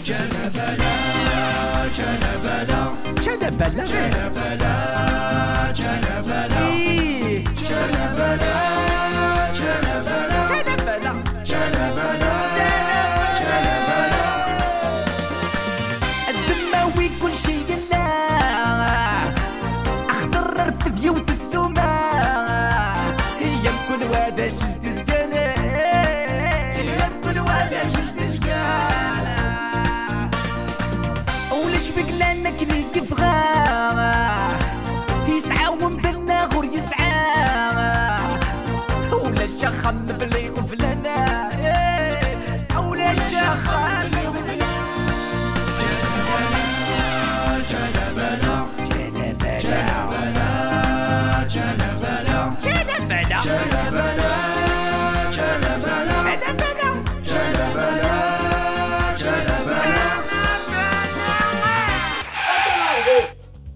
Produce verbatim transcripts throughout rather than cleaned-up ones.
Jalabala, jalabala, jalabala, jalabala, jalabala, jalabala, jalabala, jalabala. Ddemmawi kulci yella, axḍer ar tedyewt ssuma. Yamkun wa d acu d-izgan, yamkun wa d acu d-izgan. Ulac wi yellan akken i yebɣa, yesɛa wemdan neɣ ur yesɛa. Ulac axxam bla iɣeblan, ulac axxam bla iɣeblan.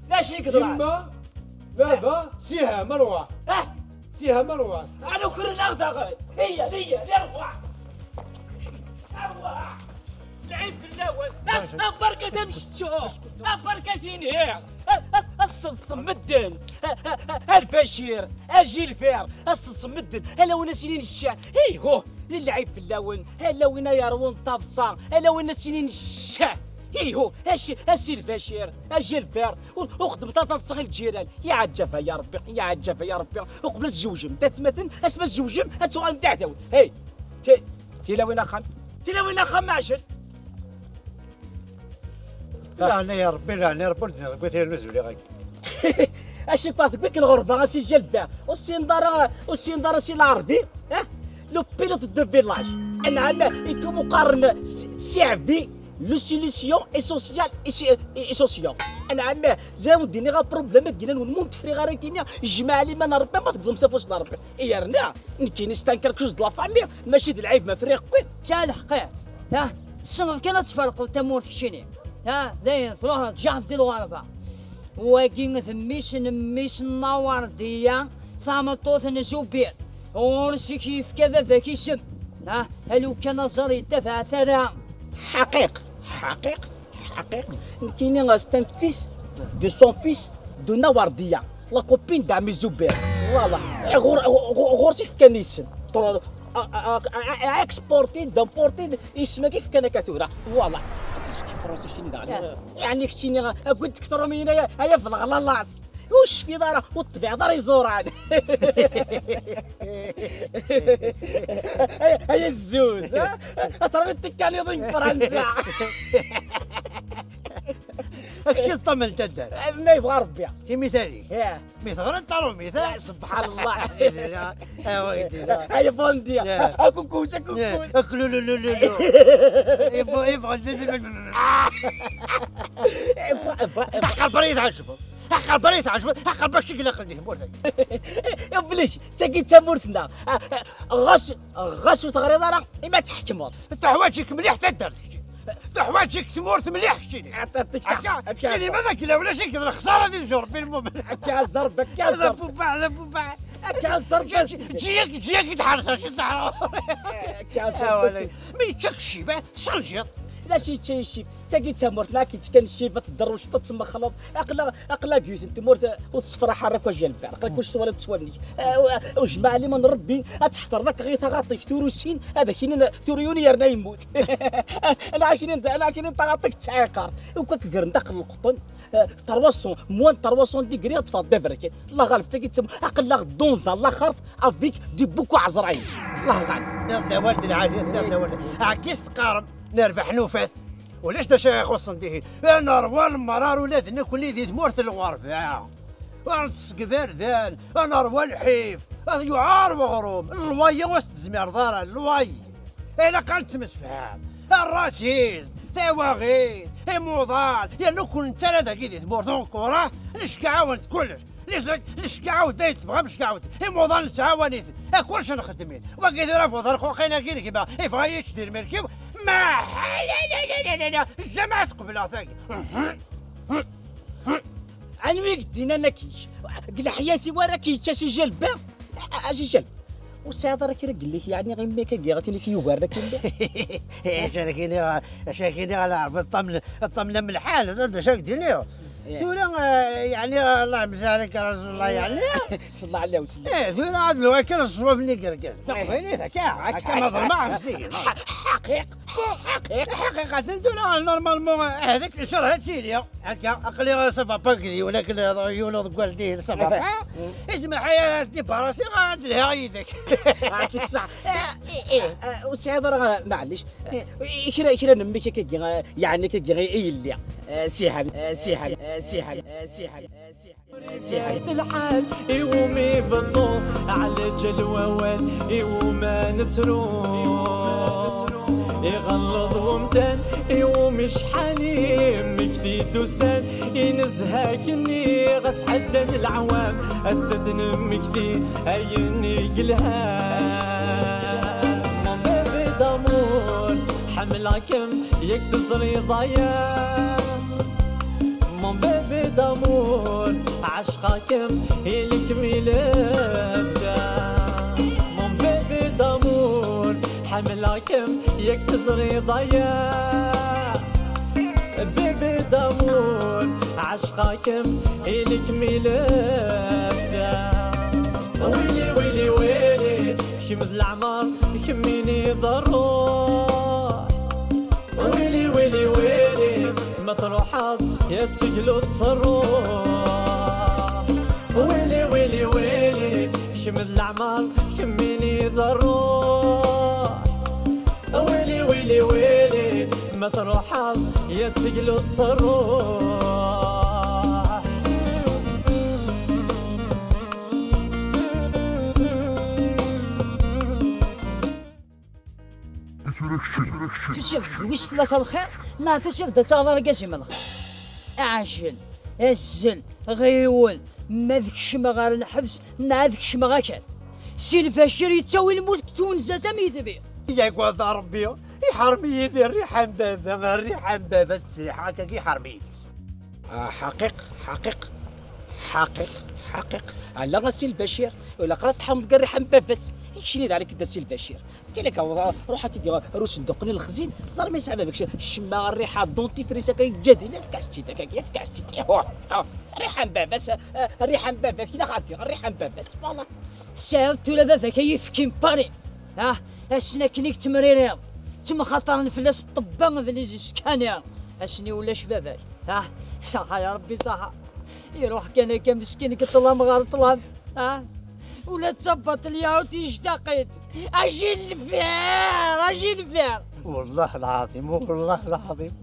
D acu i yeḍran? Yemma, baba, siha ma rwaḥ. Ah! Siha ma rwaḥ. Ana ukren-aɣ daɣen. Iya, iya, rwaḥ. Rwaḥ. Lɛib fell-awen. Ah, ah, berka tamecčuḥ. Ah, berka tiniɣ. Ah, ah, ah, seḍsem medden. Ah, ah, ah, a Lbacir, a Gilbert, a seḍsem medden. Ala win as-yinin ccah. Ihuh, d lɛib fell-awen. Ala win ay yerwun taḍsa. Ala win as-yinin ccah. Ihuh, a Si, a Si Lbacir, a Gilbert, u, u xedmet taḍsa i lǧiran. Yeɛǧeb a Rebbi, yeɛǧeb a Rebbi. Uqbel ad tzewjem d atmaten, asma tzewjem ad tuɣalem d iɛdawen. Hey, ti-, tilawin axxam. Tilawin axxam, maɛjel. Leɛna ya Rebbi, leɛna ya Rebbi, ur d-nniɣ deg watan n uzuli ɣayi. Acu i tewɛed deg lɣerba, a Si Jalbert? Ur tessineḍ ara, ur tessineḍ ara Si Lɛerbi? Eh? Le pilote de village. Anɛam, i kum uqaren Si, Si Ɛebbi, le solution est sociale et si-, et, et sociale. Anɛam, zan ur d-iniɣ aproblème-agi-nwen, ma ur d-friɣ ara kini, jmaɛ liman n Rebbi, ma tegzem s afus n Rebbi. Yerna, nekkini c'est un quelque chose de la famille, mačči d lɛib ma friɣ-ken. Sɛiɣ lḥeqq, ha? Tessneḍ kan ad tferqeḍ tamurt keččini. Ha? Dayen, truḥeḍ tjaḥeḍ di lɣerba. Wagi d mmi-s n mmi-s n Nawardiya, tameṭṭut n Zubir. Ɣur-s i k-yefka baba-k isem. Ha? A lukan aẓar yettabaɛ tara. Ḥaqiq, ḥaqiq. Ḥaqiq, nekkini, c'est un fils de son fils de Nawardiya, la copine d'Ami Zubair. Voilà. Eh, ɣur-, ɣur-, ɣur-s i fkan isem. Tro-, a, a, a, a, exporté, d'importé, isem-agi fkan akka tura. Voilà. Ad tejjek Fransa keččini daɣen. Ah. Yeɛni keččini, a, a gud deg Trumiyin, ay, ay, ableɣ lalas. Ur tecfiḍ ara, ur tettbiɛeḍ ara iẓuran. Ay, ay, azzuz, ha? Ad terbiḍ tikkaniḍin deg Fransa. Kečč i teṭṭamen taddart. Ma yebɣa Rebbi. Timi tali. Ih. Mi teɣriḍ tarumit, ha? Subḥan Allah. Awa, idina. Ay, bon dia. Ya. Akukus, akukus. Ya. Aklululululu. Yebɣa, yebɣa, yebɣa. Aqerber i tɛejbeḍ. Aqerber i tɛejbeḍ. Aqerber acu i ilaqen di tmurt-agi? Iblic, tagi d tamurt-nneɣ. Ah, ah, ɣas, ɣas ur teɣriḍ ara, ima tḥekmeḍ. Teḥwaǧ-ik mliḥ taddart kečči. Teḥwaǧ-ik tmurt mliḥ keččini. Akka, akka. Keččini ma d akla ulac-ik d lexsara di lǧur, Rebbi lmumen. Akka a Rebbi, akka a Rebbi. Buba, ala buba. Akka a Rebbi. Ǧi-, ǧi-, ǧi-yak, ǧi-yak i tḥerṣ, acu teḥreḍ? Akka a Rebbi. Mi yečča-k ccib, eh, tecṛǧiḍ. D acu yečča ccib? Tagi d tamurt, la k-yettekkan ccib, ad tedderwceḍ, ad temmexleḍ. Aqla, aqla deg yiwet n tmurt, eh, ur tessefraḥ ara akk a Jalbert. Aqla kullec twalaḍ s wallen-ik. Eh, u-, ujmaɛ liman n Rebbi, ad tḥeḍreḍ akka ɣer taɣaṭ-ik, turusin, ad ak-inin, turiyuni yerna yemmut. Ala ak-inin, ala ak-inin taɣaṭ-ik tettɛiqar. Ukan k-gren daxel lqeṭṭen, eh, trois cents, moins de trois cents degrés, ad teffɣeḍ d aberkan. Allah ɣaleb, tagi d tam-, aql-aɣ dans la xart avec du beaucoup ɛezrayen. Allah ɣaleb. Tiɣ d awal d lɛali, tiɣ d awal. Ɛkis teqqarem, nerbeḥ nufat. Ulac d acu i ixuṣṣen dihin. Ad nerwa lemrar ula d nekkni di tmurt n lɣerba. Ad neṭṭes deg iberdan, ad nerwa lḥif, ad yuɛer weɣrum. Lwayi ur s-tezmireḍ ara, lwayi. Ilaq ad nettemsefham. Arracism, tawaɣit, imuḍan, yernu ur ken-nettarra dagi di tmurt unkura, neckeɛ-awen-d kullec. Neckeɛ-awen-d ayen tebɣam, neckeɛ-awen-d. Imuḍan nettɛawan-iten. A kullec nxeddem-it. Wagi tura bu ḍerquqin-agi n gma, ibɣa yečč di lmelk-iw. Maḥala, la, la, la, la, la, jamais ad qebleɣ tagi. Anwi i k-d-innan ad k-yečč? Deg leḥyat-iw ara k-yečč a Si Jalbert? A, a Si Jalbert. Ur tesɛiḍ ara kra n yelli-k, yeɛni, imi akka giɣ tin-ik yugaren akken da? Acu ara k-iniɣ, acu ara k-iniɣ a Lɛerbi, ṭṭamna, ṭṭamna m lḥal, d acu ara k-d-iniɣ? Tura, eh, yeɛni, Allah yemsaḥ-ik a Rasulullah, yeɛni. Sallallahu alayhi wa sallam. Eh, tura ad nruḥ kan s ṣṣwab-nni n yergazen. Taqbaylit, akka, akka ma ḍelmeɣ am zik. Ḥaqiq, ḥaqiq. Ḥaqiqatan tura, normalement, eh, hdak nchallah ad tili. Akka, aql-i ça va pas deg yiwen, akken yiwen deg waldin, ça va pas. Izmer ḥaya ad dibarasiɣ, ad lhiɣ yid-k. Ɛṭik ṣṣeḥ. Eh, eh, eh, ur tesɛiḍ ara, maɛlic. Eh, kra, kra n mmi-k akka, eh, yeɛni akka i yelli. Eh, siḥel, eh, siḥel, eh, siḥel, eh, siḥel, eh, siḥel. Zayt lḥal iwumi beṭṭu, ɛlaǧal wawal iwuma nettru. Iɣelleḍ umdan iwumi cḥani, mmekti d-usan inezha-k-nni, ɣas ɛeddan leɛwam, ass-a d-nemmekti ayen i yelhan. Mon bébé d'amour, ḥemmleɣ-kem, yak teẓriḍ aya. Mon bébé d'amour, ɛecqeɣ-kem, ili-kem i lebda. Mon bébé d'amour, ḥemmleɣ-kem, yak teẓriḍ aya. Bébé d'amour, ɛecqeɣ-kem, ili-kem i lebda. Wili, wili, wili, kemm d leɛmer, kemmini d ṛṛuḥ. Wili, wili, wili, ma truḥeḍ, ya tegluḍ s ṛṛuḥ. Wili, wili, wili, kemm d leɛmer, kemmini d ṛṛuḥ. Wili, wili, wili, ma truḥeḍ, ya tegluḍ s ṛṛuḥ. Tura kečč, tura kečč. Tusiḍ-d wis tlata lxir, neɣ tusiḍ-d ad taɣeḍ argaz-im lxir? Ɛjel, azzel, ɣiwel, ma ad kecmeɣ ɣer lḥebs, neɣ ad kecmeɣ akal. Si Lbacir yettawi lmut deg twenza-s am yetbir. Yagad Ṛebbi, iḥrem-iyi di rriḥa n baba, rriḥa n baba, ttesriḥeɣ akka, iḥrem-iyi deg-s. Ah, ḥaqiq, ḥaqiq, ḥaqiq, ḥaqiq. Ala a Si Lbacir, ilaq ara tḥemmleḍ deg rriḥa n baba-s. Ikcen-id ɛlik-d a Si Lbacir. Tili ka, ruḥ akka ar usenduq n lexzin, teẓra ma yesɛa baba-k ccemma, rriḥa, dentifrice akka yeǧǧa din, efk-as-tt-id akka, efk-as-tt-id. Ihuh, ah, rriḥa n baba-s, ah, rriḥa n baba-k, ilaq ad d-iɣer rriḥa n baba-s, voilà. Tesɛiḍ tura baba-k ayefki n Paris, ah, assen akken i yettemririḍ, ttemxaṭaren fell-as ṭṭebba d les scanners, assen i ulac baba-k. Ah, ṣaḥa ya Ṛebbi, ṣaḥa. Iruḥ kan akka meskin deg ṭṭlam ɣer ṭṭlam. Ah, ula d tabaṭelya ur t-yectaq-itt. A Gilbert, a Gilbert. Wellah lɛaḍim, wellah lɛaḍim.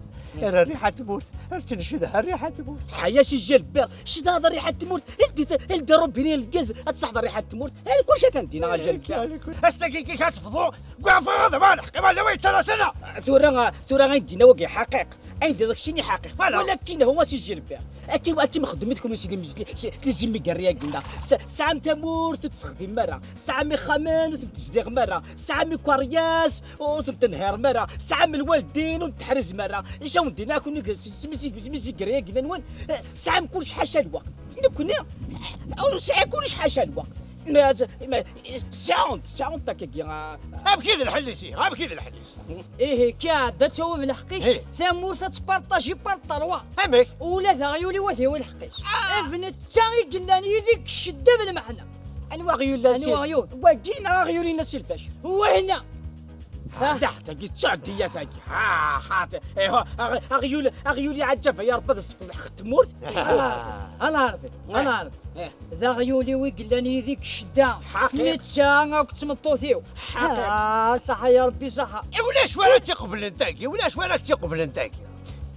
Ar rriḥa n tmurt, ar tt-ncedha rriḥa n tmurt. Ḥaya si Gilbert, cedhaḍ rriḥa n tmurt, ldi, ldi rubini n lgaz, ad tṣaḥeḍ rriḥa n tmurt. Eh, kullec atan dinna a Gilbert. Ass-agi kik ad tefḍu, gwa fɣeḍ ma lḥeq, ma lawa yettalasen. Tura, tura ay d-yenna wagi ḥaqiq. Anda d keččini ḥaqiq. Voilà. Walakin huwa si Gilbert. Akken, akken xeddmet kunwi si lemzli, si, si les immigrés-agi-nneɣ. Sa-, tesɛam tamurt ur tt-texdimem ara. Tesɛam ixxamen ur ten-tezdiɣem ara. Tesɛam ikeryas ur ten-tenhirem ara. Tesɛam lwaldin ur ten-teḥrizem ara. Icawen dinna kunwi si, si, si, si immigrés-agi-nwen. Eh, tesɛam kullec ḥaca lweqt. Nekkni, eh, ur nesɛi kullec ḥaca lweqt. Ma, ma, sɛunt, sɛunt akkagi, ah. Amek i d lḥell-is, ihi? Amek i d lḥell-is? Ihi, kya, ad tawim lḥeqq-ik, eh, tamurt ad tparṭaji par trois. Amek? Ula d aɣyul-iw ad yawi lḥeqq-is. Ah! D netta i yellan yid-i deg ccedda d lmeḥna. Anwa aɣyul d Anwa aɣyul? Wagi neɣ aɣyul-ines a Si Lbacir? Wahna! Ah, ah, tagi d tuɛdiyat-agi. Ah, ah, eh, aɣ-, aɣyul, aɣyul iɛǧab, ya Ṛebbi, ad iṣebbeb lḥeqq n tmurt. Ah, ala Ṛebbi, eh, ala Ṛebbi. Eh. D aɣyul-iw i yellan yid-i deg ccedda. Ḥaqiq. Netta akked tmeṭṭut-iw. Ḥaqiq. Ah, ṣaḥa ya Ṛebbi, ṣaḥa. Eh, ulac wara tt-iqeblen tagi, ulac wara tt-iqeblen tagi.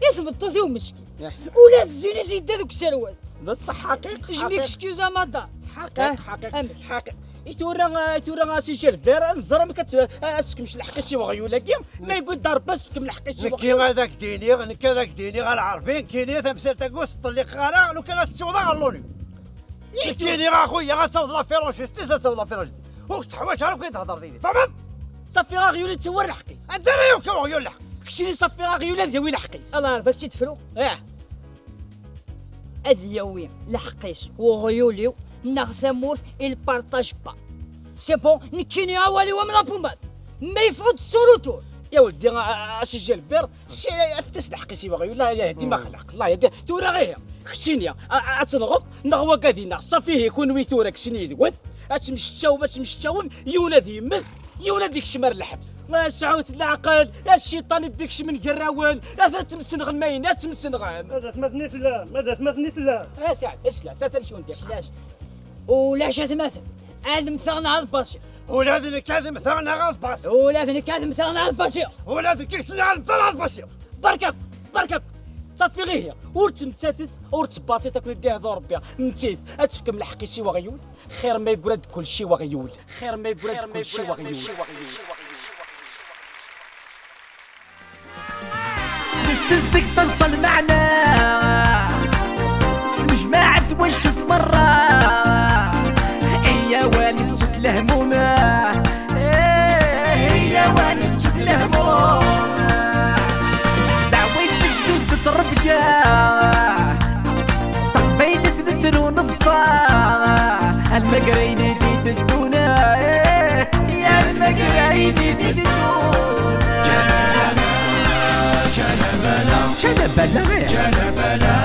I tmeṭṭut-iw meskin. Eh. Ula d zzin-is yedda deg userwal. D ṣṣeḥ ḥaqiq, je m'excuse a madame. Ḥaqiq, eh, ḥaqiq, amek? Ḥaqiq. I tura, i tura a Si Gilbert, ad nẓer amek ad tt-, ad tsekmec lḥeqq-is i weɣyul-agi. Ma yewwi-d Ṛebbi ad tsekkem lḥeqq-is i weɣyul. Nekki ad ak-d-iniɣ, nekki ad ak-d-iniɣ a Lɛerbi, nekkini tamsalt-agi ur s-ṭelliqeɣ ara, lukan ad tettuḍ aɣelluy-iw. Nekkini a xuya, ad tawḍ la féroce justice, ad tawḍ la féroce justice. Ur k-teḥwaǧ ara, ur k-id-tehder didi. Tfehmeḍ? Ṣaffi aɣyul ittewwer lḥeqq-is. Anda ara yewk weɣyul lḥeqq? Keččini ṣaffi aɣyul ad yawi lḥeqq-is. A Lɛerbi, ad k-tt-id-fruɣ? Eh. Ad yawi lḥeqq-is weɣyul-iw, neɣ tamurt, il partage pas. C'est bon, nekkini awal-iw am la pommade. Ma yeffeɣ-d s urutur. Ya weldi, a- a- a Sidi Albert, si- efk-as lḥeqq-is i weɣyul, la yahdi ma xlaq, la yahdi. Tura ihi, keččini, a- a- ad tenɣeḍ, neɣ wagad-ineɣ, ṣafi ihi, kunwi tura kksen yid-wen, ad temmecčawem, ad temmecčawem, yiwen ad yemmet, yiwen ad ikcem ar lḥebs. A sɛut leɛqel, a cciṭan i d-ikecmen gar-awen, ad ttemsenɣen ma yella ad ttemsenɣen. Ma d atmaten i tellam, ma d atmaten i tellam. A taɛd, asla, ta talkun diqa. Ulac atmaten, ad mmteɣ neɣ ad basiɣ. Ula d nekk ad mmteɣ neɣ ad basiɣ. Ula d nekk ad mmteɣ neɣ ad basiɣ. Ula d kečč neɣ ad mmteɣ neɣ ad basiɣ. Berkak, berkak. Ṣafi ihi, ur ttmettatet, ur ttbasit akken i d-ihḍu Rebbi. Mtit, ad tefkem lḥeqq-is i weɣyul. Xir ma yeggra-d kulci i weɣyul. Xir ma yeggra-d kulci i weɣyul. Tezdeɣ teḍsa lmeɛna, tejmaɛt twacult merra. Iyyaw ad nefk lehmum, iyyaw ad nefk lehmum. Dɛwit lejdud d ttrebga, s teqbaylit nettru neḍsa. Almagrayen i d-iteddun, ya almagrayen i d-iteddun. Jalabala, jalabala,